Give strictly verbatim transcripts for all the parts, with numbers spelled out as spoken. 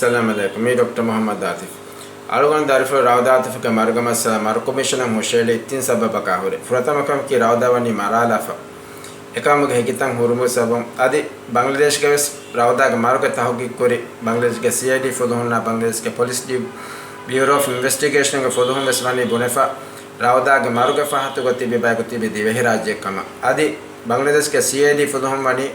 އައްސަލާމް ޢަލައިކުމް. މީ ޑޮކްޓަރ މުޙައްމަދު އާތިފް. އަޅުގަނޑު ދަރިފުޅު ރައުދާ އާތިފްގެ މަރުގެ މައްސަލަ މަރު ކޮމިޝަނަށް ހުށައެޅީ ތިން ސަބަބަކާ ހުރެ. ފުރަތަމަ ކަމަކީ ރައުދާ ވަނީ މަރާލާފަ. އެކަމުގެ ހެކިތައް ހުރުމުގެ ސަބަބުން އަދި ބަނގްލަދޭޝްގަވެސް ރައުދާގެ މަރުގެ ތަހުގީގު ކުރި ބަނގްލަދޭޝްގެ ސީއައިޑީ ފުލުހުންނާ ބަނގްލަދޭޝްގެ ޕޮލިސް ޑި-، ބިއުރޯ އޮފް އިންވެސްޓިގޭޝަންގެ ފުލުހުން ވެސް ވަނީ ބުނެފަ، ރައުދާގެ މަރުގެ ފަހަތުގަ ތިބި ބަޔަކު ތިބި ދިވެހިރާއްޖެއެއް ކަމަށް. އަދި ބަނގްލަދޭޝްގެ ސީއައިޑީ ފުލުހުން ވަނީ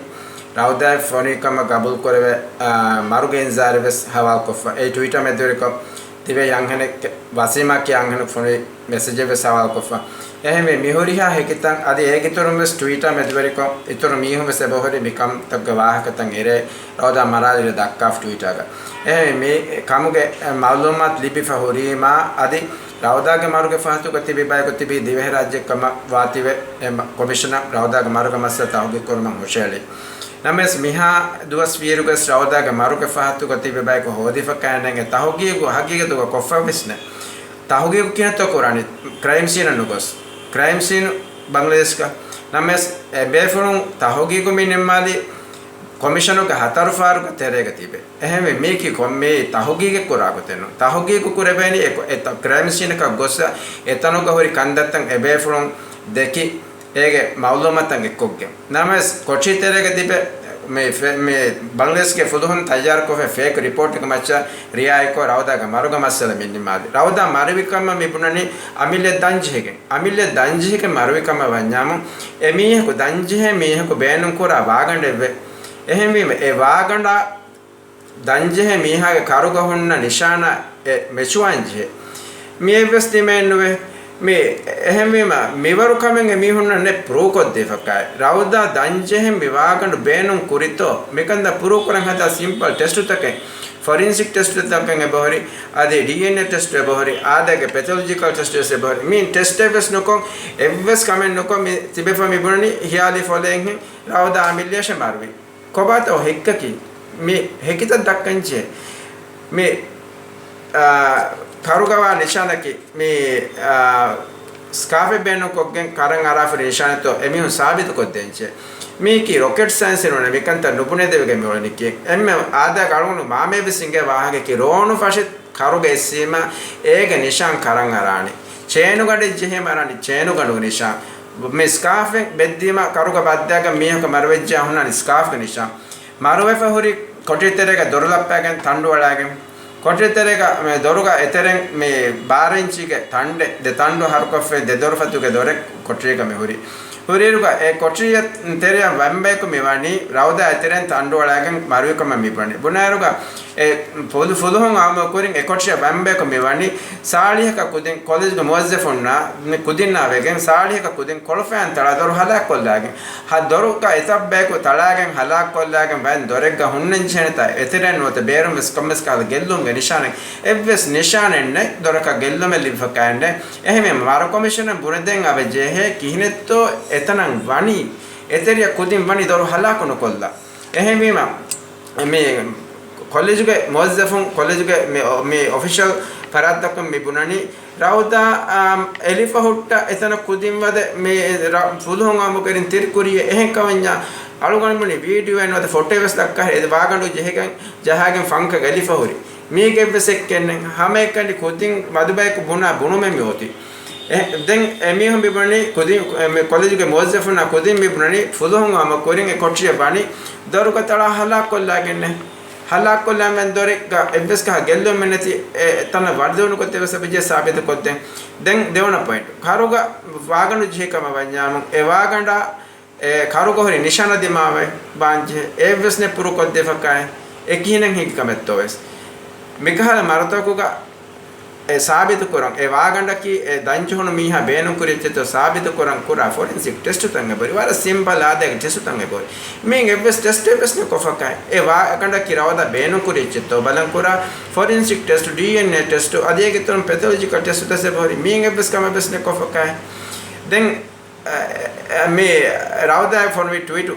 ރައުދާއަށް ފޮނުވި ކަމަށް ގަބޫލުކުރެވޭ، އާ، މަރުގެ އިންޒާރެއް ވެސް ހަވާލުކޮށްފަ. އެ ޓްވީޓަށް މެދުވެރިކޮށް، ތިބޭ އަންހެނެއްގެ، ވަސީމާ ކިޔާ އަންހެނުން ފޮނުވި މެސެޖެއް ވެސް ހަވާލުކޮށްފަ. އެހެންވެ، މިހުރިހާ ހެކިތައް އަދި އޭގެއިތުރުން ވެސް ޓްވީޓަށް މެދުވެރިކޮށް، އިތުރު މީހުން ވެސް އެބަހުރި މިކަންތަކުގެ ވާހަކަތައް އެރޭ، ރައުދާ މަރާލިއިރު ދައްކާފަ ޓްވީޓާގަ. އެހެންވެ، މި ކަމުގެ މައުލޫމާތު ލިބިފަ ހުރީމާ އަދި ރައުދާގެ މަރުގެ ފަހަތުގަ ތިބި ބަޔަކު ތިބީ ދިވެހިރާއްޖެއެއް ކަމަށް ވާތީވެ، އެ މަ-، ކޮމިޝަނަށް ރައުދާގެ މަރުގެ މައްސަލަ ތަހުގީގު ކުރުމަށް ހުށައެޅި. ނަމަވެސް، މިހާ ދުވަސް ވީއިރުގަސް ރައުދާގެ މަރުގެ ފަހަތުގަ ތިބި ބަޔަކު ހޯދިފަ ކައިންނެއް ތަހުގީގު ހަގީގަތުގަ ކޮށްފަ ވެސް ނެތް. ތަހުގީގު ކިހިނެއްތޯ ކުރާނީ؟ ކްރައިމް ސީނަށް ނުގޮސް. ކްރައިމް ސީނު ބަނގްލަދޭޝްގަ. ނަމަވެސް، އެ ބޭފުޅުން ތަހުގީގު މި ނިންމާލީ ކޮމިޝަނުގެ ހަތަރު ފާރުގެ ތެރޭގަ ތިބެ. އެހެންވެ، މީކީ ކޮންމެ ތަހުގީގެއް ކުރާ ގޮތެއް ނޫން. ތަހުގީގު ކުރެވޭނީ އެ ކޮ-، އެ ތަ-، ކްރައިމް ސީނަކަށް ގޮސް، އެތަނުގަ ހުރި ކަންތައްތައް އެބޭފުޅުން ދެކި، އޭގެ މައުލޫމަތަށް އެއްކޮށްގެން. ނަމަވެސް، ކޮޓަރި ތެރޭގަ ތިބެ މި ފެ-، މި ބަނގްލަދޭޝްގެ ފުލުހުން ތައްޔާރުކޮށްފަ ފޭކް ރިޕޯޓެއްގެ މައްޗަށް ރިއާޔަތްކޮށް ރައުދާގެ މަރުގެ މައްސަލަ މި ނިންމާލި. ރައުދާ މަރުވި ކަމަށް މި ބުނަނީ އަމިއްލަ ދަންޖެހިގެން. އަމިއްލަ ދަންޖެހިގެން މަރުވި ކަމަށް ވަންޏާމު، އެ މީހަކު ދަންޖެހޭ މީހަކު ބޭނުންކުރާ ވާގަނޑެއްވޭ. އެހެންވީމަ، އެ ވާގަނޑާ ދަންޖެހޭ މީހާގެ ކަރުގަ ހުންނަ ނިޝާނާ އެ މެޗުވާން ޖެހޭ. މި އެއްވެސް ދިމައެއްނުވޭ. މި އެހެންވީމަ، މިވަރު ކަމެއް އެ މީހުންނަށް ނެތް ޕްރޫވް ކޮށްދީފަކާއި. ރައުދާ ދަންޖެހެން މި ވާގަނޑު ބޭނުން ކުރިތޯ؟ މިކަންތައް ޕްރޫވް ކުރަން ހަދާ ސިމްޕަލް ޓެސްޓުތަކެއް، ފޮރިންސިކް ޓެސްޓުތަކެއް އެބަހުރި، އަދި ޑީއެންއޭ ޓެސްޓު އެބަހުރި، އާދައިގެ ޕެތޮލޮޖިކަލް ޓެސްޓު ވެސް އެބަހުރި. މި ޓެސްޓެއް ވެސް ނުކޮށް، އެއްވެސް ކަމެއް ނުކޮށް، މި ތިބެފަ މި ބުނަނީ ހިޔާލީ ފޮލެއިންހެން ރައުދާ އަމިއްލަޔަށޭ މަރުވީ. ކޮބާތޯ ހެއްކަކީ؟ މި ހެކިތައް ދައްކަންޖެހޭ. މި، އާ، ކަރުގަވާ ނިޝާނަކީ، މި، އާ، ސްކާފެއް ބޭނުންކޮށްގެން ކަރަށް އަރާފަ ނިޝާނެއްތޯ އެމީހުން ސާބިތުކޮށްދޭންޖެހޭ. މީކީ ރޮކެޓް ސައިންސެއް ނޫނޭ މިކަންތައް ނުބުނެދެވިގެން މިއުޅެނީކީ. އެންމެ އާދައިގެ އަޅުގަނޑު މާމަޔަށްވެސް އިނގޭ ވާހަކައަކީ ރޯނު ފަށި ކަރުގަ އެއްސީމަ އޭގެ ނިޝާން ކަރަށް އަރާނެ. ޗޭނުގަނޑެއް ޖެހީމަ އަރާނެ ޗޭނުގަނޑުގެ ނިޝާން. މި ސްކާފެއް ބެއްދީމަ ކަރުގަ ބައްދާގަން މީހަކު މަރުވެއްޖެޔާ ހުންނާނީ ސްކާފްގެ ނިޝާން. މަރުވެފަ ހުރި ކޮޓަރި ތެރޭގަ ދޮރު ލައްޕާގެން ތަނޑު އަޅާގެން. ކޮޓަރި ތެރޭގަ މި ދޮރުގަ އެތެރެން މި ބާރަ އިންޗީގެ ތަނޑެއް ދެ ތަނޑު ހަރުކޮށްފައި ދެ ދޮރުފަތުގެ ދޮރެއް ކޮޓަރީގަ މި ހުރި. ހުރިއިރުގަ އެ ކޮޓަރިއަށް ތެރެއަށް ވަންބަޔަކު މި ވަނީ ރައުދާ އެތެރެން ތަނޑު އަޅާގެން މަރުވިކަމަށް މި ބުނަނީ. ބުނާއިރުގަ އެ ފުލު-، ފުލުހުން އައުމުގެ ކުރިން އެ ކޮޓަރިއަށް ވަންބަޔަކު މި ވަނީ ސާޅީހަކަށް ކުދިން ކޮލެޖުގެ މުވައްޒަފުންނާ މި ކުދިންނާ ވެގެން ސާޅީހަކަށް ކުދިން ކޮޅުފަޔާން ތަޅާ ދޮރު ހަލާކުކޮށްލާގެން. ހަ ދޮރުގަ އެތައް ބަޔަކު ތަޅާގެން ހަލާކުކޮށްލާގެން ވަން ދޮރެއްގަ ހުންނަން ޖެހޭނެތާ އެތެރެއިން ނުވަތަ ބޭރުން ވެސް ކޮންމެސް ކަހަލަ ގެއްލުމުގެ ނިޝާނެއް އެއްވެސް ނިޝާނެއް ނެތް. ދޮރަކަށް ގެއްލުމެއް ލިބިފަ ކައެއް ނެތް. އެހެންވީމަ، މަރު ކޮމިޝަނަށް ބުނެދޭން އަވަ ޖެހޭ ކިހިނެއްތޯ އެތަނަށް ވަނީ، އެތެރެއަށް ކުދިން ވަނީ ދޮރު ހަލާކު ނުކޮށްލާ. އެހެންވީމަ، މި ކޮލެޖުގެ މުވައްޒަފުން، ކޮލެޖުގެ މި، މި އޮފިޝަލް ފަރާތްތަކުން މި ބުނަނީ، ރައުދާ، އާ، އެލިފަ ހުއްޓަ އެތަނަށް ކުދިން ވަދެ މި ރަ-، ފުލުހުން އައުމުގެ ކުރިން ތިރި ކުރިޔޭ. އެހެންކަމަންޏާ އަޅުގަނޑު ބުނި ވީޑިއޯއެއް ނުވަތަ ފޮޓޯއެއް ވެސް ދައްކާ އެ ވާގަނޑު ޖެހިގެން ޖަހާގެން ފަންކަގަ އެލިފަ ހުރި. މީގެއްވެސް އެއްކެއް ނެތް. ހަމައެކަނި ކުދިން މަދުބަޔަކު ބުނާ ބުނުމެއް މި އޮތީ. އެ، ދެން އެމީހުން މި ބުނަނީ ކުދިން، މި ކޮލެޖުގެ މުވައްޒަފުންނާ ކުދިން މި ބުނަނީ ފުލުހުން އައުމަށް ކުރިން އެ ކޮޓަރިއަށް ވަނީ ދޮރުގަ ތަޅާ ހަލާކުކޮށްލާގެންނޭ. ހަލާކުކޮށްލާމެން ދޮރެއްގަ އެއްވެސް ކަހަ ގެއްލުމެއް ނެތި އެ ތަނަށް ވަރުދެވުނު ގޮތެއް ވެސް އެބަޖެހޭ ސާބިތުކޮށްދޭން. ދެން ދެވަނަ ޕޮއިންޓް. ކަރުގަ ވާގަނޑު ޖެހި ކަމަށް ވަންޏާމު އެ ވާގަނޑާ އެ ކަރުގަ ހުރި ނިޝާނާ ދިމާވެ ބާންޖެހޭ އެއްވެސް ނެތް ޕްރޫވް ކޮށްދީފަކާއެއް. އެ ކިހިނެއް ހިނގި ކަމެއްތޯވެސް. މިކަހަލަ މަރުތަކުގަ އެ ސާބިތުކުރަން އެ ވާގަނޑަކީ އެ ދަންޖެހުނު މީހާ ބޭނުންކުރި އެއްޗެއްތޯ ސާބިތުކުރަން ކުރާ ފޮރެންސިކް ޓެސްޓުތައް އެބަހުރި. ވަރަށް ސިމްޕަލް އާދައިގެ ޓެސްޓުތައް އެބަހުރި. މިއިން އެއްވެސް ޓެސްޓެއްވެސް ނެތް ކޮށްފަކާ. އެ ވާގަނޑަކީ ރައުދާ ބޭނުންކުރި އެއްޗެއްތޯ ބަލަން ކުރާ ފޮރެންސިކް ޓެސްޓު، ޑީއެންއޭ ޓެސްޓު، އަދި އޭގެ އިތުރުން ޕެތޮލޮޖިކަލް ޓެސްޓުތައް އެބަހުރި. މިއިން އެއްވެސް ކަމެއްވެސް ނެތް ކޮށްފަކާ. ދެން އަ، އަ، މި ރައުދާއަށް ފޮނުވި ޓްވީޓު،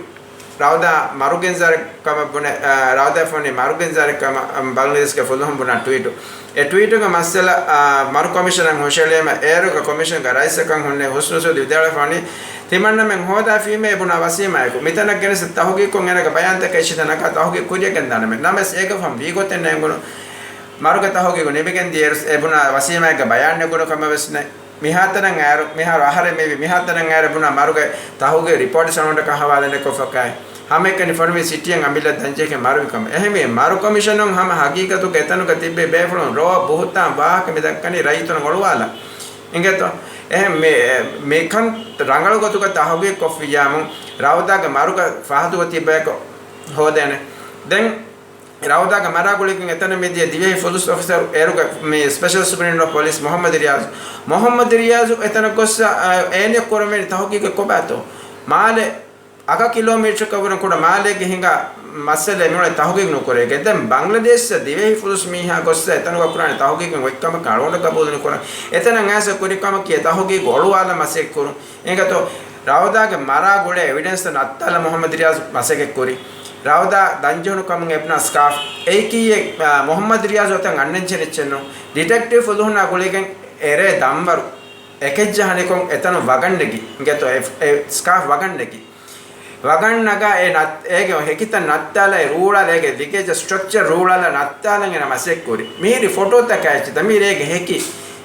ރައުދާ މަރުގެ އިންޒާރެއް ކަމަށް ބުނެ، އަ، ރައުދާއަށް ފޮނުވި މަރުގެ އިންޒާރެއް ކަމަށް، އަ، ބަނގްލަދޭޝްގެ ފުލުހުން ބުނާ ޓްވީޓު. އެ ޓްވީޓުގެ މައްސަލަ، އަ، މަރު ކޮމިޝަނަށް ހުށައެޅީމަ އޭރުގެ ކޮމިޝަންގެ ރައީސަކަށް ހުންނެވި ހުސްނު ސުއޫދު ވިދާޅުވެފަ ވަނީ، ތިމަންނަމެން ހޯދާފީމޭ ބުނާ ވަސީމާއެކު މިތަނަށް ގެނެސް ތަހުގީގުކޮށް އޭނަގެ ބަޔާންތަކަށް އެއްޗިތައް ނަގާ ތަހުގީގު ކުރިޔަށް ގެންދާނަމޭ. ނަމަވެސް އޭގެ ފަހުން ވީގޮތެއް ނޭނގުނު. މަރުގެ ތަހުގީގު ނިމިގެން ދިޔައިރު އެ ބުނާ ވަސީމާއެއްގެ ބަޔާން ނެގުނު ކަމަށް ވެސް ނެތް. މިހާތަނަށް އައިރު، މިހާރު އަހަރެއް މިވީ، މިހާތަނަށް އައިރު ބުނާ މަރުގެ ތަހުގީގު ރިޕޯޓް ސަނަވަންޑަކަށް ހަވާލެއް ނެތްކޮށްފަކާއި. ހަމައެކަނި ފޮނުވީ ސިޓީއަށް އަމިއްލަ ދަންޖެހިގެން މަރުވި ކަމަށް. އެހެންވީ، މަރު ކޮމިޝަނުން ހަމަ ހަގީގަތުގެ އެތަނުގަ ތިއްބެވި ބޭފުޅުން ރޯ ބުހުތާން ވާހަކަ މި ދައްކަނީ ރައްޔިތުން އޮޅުވާލަން. އިނގޭތޯ؟ އެހެން މި، މިކަން ރަނގަޅު ގޮތުގަ ތަހުގީގު ކޮށްފިއްޔާމު، ރައުދާގެ މަރުގަ ފަހަތުގަ ތިއްބަޔަކު ހޯދޭނެ. ދެން ރައުދާގެ މަރާ ގުޅިގެން އެތަނަށް މިދިޔަ ދިވެހި ފުލުސް އޮފިސަރު އޭރުގެ މި ސްޕެޝަލް ސުޕްރިންޓެންޑެންޓް އޮފް ޕޮލިސް މުހައްމަދު ރިޔާޒު، މުހައްމަދު ރިޔާޒު އެތަނަށް ގޮއްސަ، އާ، އޭނިއަށް ކުރަންވީ ތަހުގީގެއް ކޮބާތޯ؟ މާލެ އަކަ ކިލޯމީޓަރަކަށް ވުރެން ކުޑަ މާލެއެއްގެ ހިނގާ މައްސަލައެއް މިއުޅެނީ ތަހުގީގު ނުކުރެވިގެން. ދެން ބަންގްލަދޭޝްއަށް ދިވެހި ފުލުސް މީހާ ގޮއްސަ އެތަނުގަ ކުރާނެ ތަހުގީގެއް އޮތްކަމަކަށް އަޅުގަނޑަށް ގަބޫލު ނުކުރަން. އެތަނަށް އައިސް ކުރި ކަމަކީ އެ ތަހުގީގު އޮޅުވާލަން މަސައްކަތް ކުރުން. އިނގޭތޯ، ރައުދާގެ މަރާ ގުޅޭ އެވިޑެންސްތައް ނައްތާލަން މުހައްމަދު ރިޔާޒު މަސައްކަތް ކުރި. ރައުދާ ދަންޖެހުނު ކަމުން އެބުނާ ސްކާފް. އެއީކީއެއް، އާ، މުހައްމަދު ރިޔާޒު އޮތަން އަންނަންޖެހޭ އެއްޗެއް ނޫން. ޑިޓެކްޓިވް ފުލުހުންނާ ގުޅިގެން އެރޭ ދަންވަރު އެކެއްޖަ ހަނިކޮން އެތަނުން ވަގަށް ނެގި. އިނގޭތޯ، އެ، އެ ސްކާފް ވަގަށް ނެގި. ވަގަށް ނަގާ އެ ނައް-، އޭގެ ހެކިތައް ނައްތާލާ އެ ރޫޅާލާ އޭގެ ލިގޭޖަށް ސްޓްރަކްޗަރ ރޫޅާލާ ނައްތާލަން އޭނަ މަސައްކަތް ކުރި. މިހިރީ ފޮޓޯތަކާ އެއްޗިތައް މިހިރީ އޭގެ ހެކި.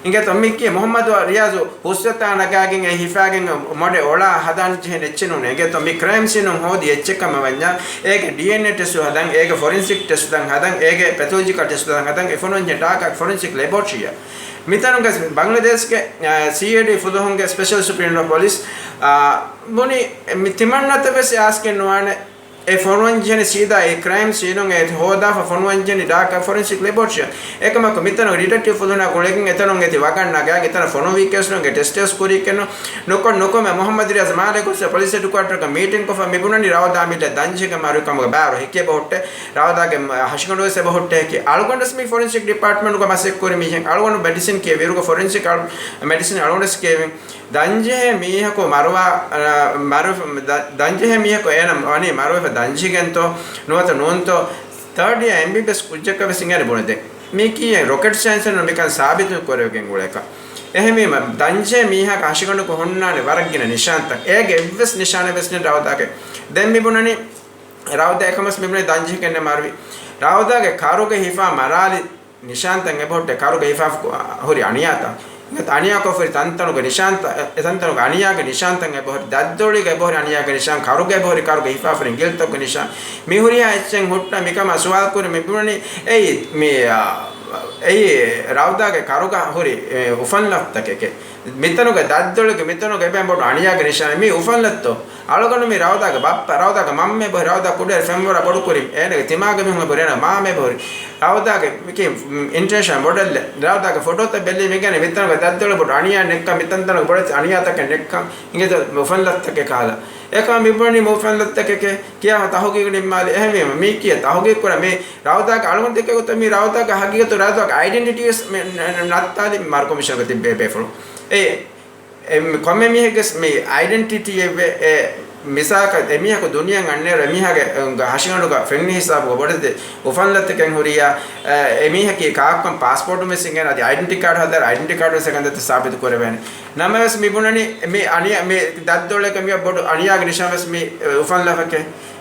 އިނގޭތޯ މިކީ މުހައްމަދު ރިޔާޒު ހުސްވަތާ ނަގާގެން އެ ހިފާގެން މޮޑެ އޮޅާ ހަދާން ޖެހޭ އެއްޗެއް ނޫނޭ. އިނގޭތޯ މި ކްރައިމް ސީނުން ހޯދި އެއްޗެއް ކަމަށް ވަންޏާ އޭގެ ޑީއެންއޭ ޓެސްޓު ހަދަން، އޭގެ ފޮރެންސިކް ޓެސްޓުތައް ހަދަން، އޭގެ ޕެތޮލޮޖިކަލް ޓެސްޓުތައް ހަދަން، އެ ފޮނުވަންޖެހޭ ޑާކާ ފޮރެންސިކް ލެބޯޓްރީއަށް. މިތަނުގަ ބަންގްލަދޭޝްގެ، އާ، ސީއޭޑީ ފުލުހުންގެ ސްޕެޝަލް ސުޕްރިންޓެންޑެންޓް އޮފް ޕޮލިސް، އާ، ބުނި މި ތިމަންނަތައް ވެސް އާސްކެއް ނުވާނެ. އެ ފޮނުވަންޖެހެނީ ސީދާ އެ ކްރައިމް ސީނުން އެ ހޯދާފަ ފޮނުވަންޖެހެނީ ޑާކާ ފޮރެންސިކް ލެބޯޓްރީއަށް. އެކަމަކު މިތަނުގަ ޑިޓެކްޓިވް ފުލުހުންނާ ގުޅިގެން އެތަނުން އެތި ވަގަށް ނަގާ، އެތަނަށް ފޮނުވި ކޭސް ނޫން، އޭގެ ޓެސްޓެއް ކުރީކެއް ނޫން. ނުކޮށް ނުކޮށް މުހައްމަދު ރިޔާޒް މާލެ ގޮއްސަ ޕޮލިސް ހެޑްކުއާޓަރުގަ މީޓިން ކޮށްފަ މި ބުނަނީ ރައުދާ އަމިއްލަ ދަންޖެހިގެން މަރުވި ކަމުގަ ބާރު ހެކި އެބަހުއްޓޭ. ރައުދާގެ ހަށިގަނޑު ވެސް އެބަހުއްޓޭ ހެކި. އަޅުގަނޑުވެސް މި ފޮރެންސިކް ޑިޕާޓްމަންޓުގަ މަސައްކަތް ކުރި މީހެއް. އަޅުގަނޑު މެޑިސިން ކިޔެވި އިރުގަ ފޮރެންސިކް އަޅު-، މެޑިސިން އަޅުގަނޑުވެސް ކިޔެވިން. ދަންޖެހޭ މީހަކު މަރުވާ، އަ، މަރު-، ދަ-، ދަންޖެހޭ މީހަކު އޭނަ ވަނީ މަރުވެފަ ދަންޖެހިގެންތޯ ނުވަތަ ނޫންތޯ؟ ތާޑް އިޔާ އެމްބީބީއެސް ކުއްޖަކަށް ވެސް އިނގޭނެ ބުނެދޭން. މީކީއެއް ރޮކެޓް ސައިންސަށް މިކަން ސާބިތު ކުރެވިގެން އުޅޭކަށް. އެހެންވީމަ، ދަންޖެހޭ މީހާގެ ހަށިގަނޑުގަ ހުންނާނެ ވަރަށް ގިނަ ނިޝާންތައް. އޭގެ އެއްވެސް ނިޝާނެއް ވެސް ނެތް ރައުދާގެ. ދެން މި ބުނަނީ، ރައުދާ އެކަމަސް މި ބުނަނީ ދަންޖެހިގެންނޭ މަރުވީ. ރައުދާގެ ކަރުގެ ހިފާ މަރާލި ނިޝާންތައް އެބަހުއްޓޭ ކަރުގެ ހިފާފަ ހުރި އަނިޔާތައް. އިނގޭތޯ އަނިޔާކޮށް ހުރި ތަންތަނުގެ ނިޝާންތައް، އެ ތަންތަނުގެ އަނިޔާގެ ނިޝާންތައް އެބަހުރި، ދަތްދޮޅީގަ އެބަހުރި އަނިޔާގެ ނިޝާން، ކަރުގަ އެބަހުރި ކަރުގެ ހިފާފަ ހުރި ގިލްތަކުގެ ނިޝާން. މި ހުރިހާ އެއްޗެއް ހުއްޓާ މިކަމާ ސުވާލު ކުރި މި ބުނަނީ އެއީ މި، އާ، އެއީ ރައުދާގެ ކަރުގަ ހުރި، އެ، އުފަންލަފްތަކެކޭ. މިތަނުގެ ދަތްދޮޅުގެ މިތަނުގެ އެބައިން ބޮޑު އަނިޔާގެ ނިޝާނެއް މި އުފަންލައްތޯ؟ އަޅުގަނޑު މި ރައުދާގެ ބައްޕަ، ރައުދާގެ މަންމަ އެބަހުރި، ރައުދާ ކުޑައިރު ފެންވަރާ ބޮޑުކުރި، އޭނަގެ ތިމާގެ މީހުން އެބަހުރި، އޭނަގެ މާމަ އެބަހުރި. ރައުދާގެ މިކި އިންޓަރނޭޝަނަލް މޮޑެލްއެއް. ރައުދާގެ ފޮޓޯތައް ބެލީ މިގަނެ މިތަނުގެ ދަތްދޮޅު ބޮޑު އަނިޔާ ނެއްކަން، މިތަންތަނުގެ ބޮޑެތި އަނިޔާތަކެއް ނެއްކަން. އިނގޭތޯ އުފަންލައްތަކެއް ކަހަލަ. އެކަމަ މި ބުނަނީ މި އުފަންލައްތަކެކޭ ކިޔާފަ ތަހުގީގު ނިންމާލި. އެހެންވީމަ މީ ކިޔާ ތަހުގީގު ކުރާ މި ރައުދާގެ އަޅުގަނޑު ދެކޭ ގޮތަށް މި ރައުދާގެ ހަގީގަތު ރައުދާގެ އައިޑެންޓިޓީ ވެސް މި ނަ-، ނަ-، ނައްތާލި މަރު ކޮމިޝަނުގަ ތިއްބޭ ބޭފުޅުން. އެ އެ މި ކޮންމެ މީހެއްގެ މި އައިޑެންޓިޓީއެއްވޭ. އެ މިސާލަކަށް އެމީހަކު ދުނިޔެއަށް އަންނައިރު އެމީހާގެ، އަ، ހަށިގަނޑުގަ ފެންނި ހިސާބުގަ ބޮޑެތި އުފަންލައްތަކެއް ހުރިއްޔާ، އެ، އެމީހަކީ ކާކުކަން ޕާސްޕޯޓުން ވެސް އިނގޭނެ، އަދި އައިޑެންޓިޓީ ކާޑު ހަދާއިރު އައިޑެންޓިޓީ ކާޑު ވެސް އެކަންތައްތައް ސާބިތު ކުރެވޭނެ. ނަމަވެސް މި ބުނަނީ މި އަނިޔާ، މި ދަތްދޮޅެއްގަ މި ބޮޑު އަނިޔާގެ ނިޝާން ވެސް މި، އެ، އުފަންލަފަކޭ.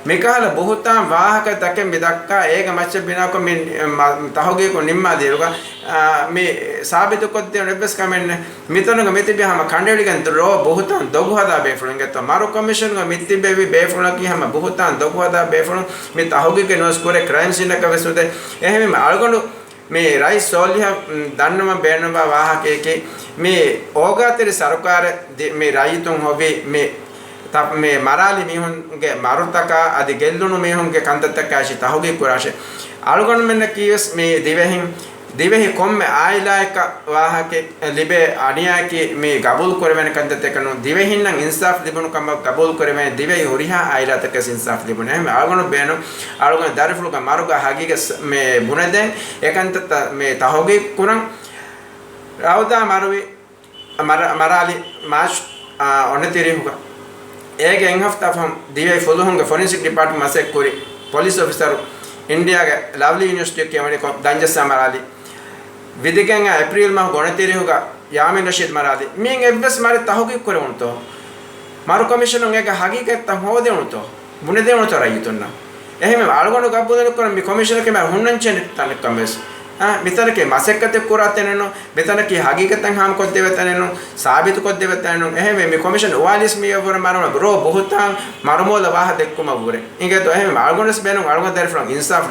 މިކަހަލަ ބުހުތާން ވާހަކަ ތަކެއް މި ދައްކާ، އޭގެ މައްޗަށް ބިނާކޮށް މި، މަ-، ތަހުގީގު ނިންމާލިއިރުގަ، އާ، މި ސާބިތުކޮށްދޭނެ އެއްވެސް ކަމެއް ނެތް. މިތަނުގަ މިތިބީ ހަމަ ކަނޑައެޅިގެން ދު-، ރޯ ބުހުތާން ދޮގު ހަދާ ބޭފުޅުން އިނގޭތޯ. މަރު ކޮމިޝަނުގަ މިތިބެވި ބޭފުޅަކީ ހަމަ ބުހުތާން ދޮގު ހަދާ ބޭފުޅުން. މި ތަހުގީގެއް ނުވެސް ކުރޭ ކްރައިމް ސީނަކަށް ވެސް ނުދޭ. އެހެންވީމަ އަޅުގަނޑު މި ރައީސް ސޯލިހަށް، މް، ދަންނަވަން ބޭނުންވާ ވާހަކަޔަކީ، މި އޯގާތެރި ސަރުކާރެއް ދި-، މި ރައްޔިތުން ހޮވި މި ތަ-، މި މަރާލި މީހުންގެ މަރުތަކާ އަދި ގެއްލުނު މީހުންގެ ކަންތައްތަކާއި ތަހުގީގު ކުރާށޭ. އަޅުގަނޑުމެންނަކީވެސް މި ދިވެހިން، ދިވެހި ކޮންމެ އާއިލާއަކަށް ވާހަކަ ލިބޭ އަނިޔާއަކީ މި ގަބޫލު ކުރެވޭނެ ކަންތައްތަކެއް ނޫން. ދިވެހިންނަށް އިންސާފް ލިބުނު ކަމަށް ގަބޫލު ކުރެވޭނެ ދިވެހި ހުރިހާ އާއިލާތަކަށް އިންސާފް ލިބުނެ. އެހެންވެ އަޅުގަނޑު ބޭނުން އަޅުގަނޑު ދަރިފުޅުގެ މަރުގަ ހަގީގަތް މި ބުނެދޭން. އެކަންތައްތައް މި ތަހުގީގު ކުރަން. ރައުދާ މަރުވި މަރ-، މަރާލި މާޗް، އާ، އޮނަތިރީހުގަ އޭގެ އެއް ހަފްތާ ފަހުން ދިވެހި ފުލުހުންގެ ފޮރެންސިކް ޑިޕާޓްމަންޓް މަސައްކަތް ކުރި ޕޮލިސް އޮފިސަރު އިންޑިޔާގެ ލަވްލީ ޔުނިވަރސިޓީ ކެމެޑިކޮން ދަންޖައްސާ މަރާލި. ވިދިގެން އާ އޭޕްރީލް މަހު އޮނަތިރީހުގަ ޔާމީން ރަޝީދް މަރާލި. މިއިން އެއްވެސް މަރެއް ތަހުގީގު ކުރެވުނުތޯ؟ މަރު ކޮމިޝަނުން އޭގެ ހަގީގަތްތައް ހޯދެވުނުތޯ؟ ބުނެދެވުނުތޯ ރައްޔިތުންނަށް؟ އެހެންވެ އަޅުގަނޑު ގަބޫލެއް ނުކުރަން މި ކޮމިޝަނަކީ މި ހުންނަންޖެހޭ ތަނެއްކަން ވެސް. އާ، މިތަނަކީ މަސައްކަތެއް ކުރާ ތެނެއް ނޫން، މިތަނަކީ ހަގީގަތަށް ހާމަކޮށްދެވޭ ތެނެއް ނޫން، ސާބިތުކޮށްދެވޭ ތެނެއް ނޫން. އެހެންވެ، މި ކޮމިޝަން އުވާލީސް މިއަށްވުރެ މަރުމަ ރޯ ބުހުތާން މަރުމޫލަ ވާހަ ދެއްކުމަށްވުރެ. އިނގޭތޯ؟ އެހެންވެ، އަޅުގަނޑުވެސް ބޭނުން އަޅުގަނޑު ދަރިފުޅަށް އިންސާފް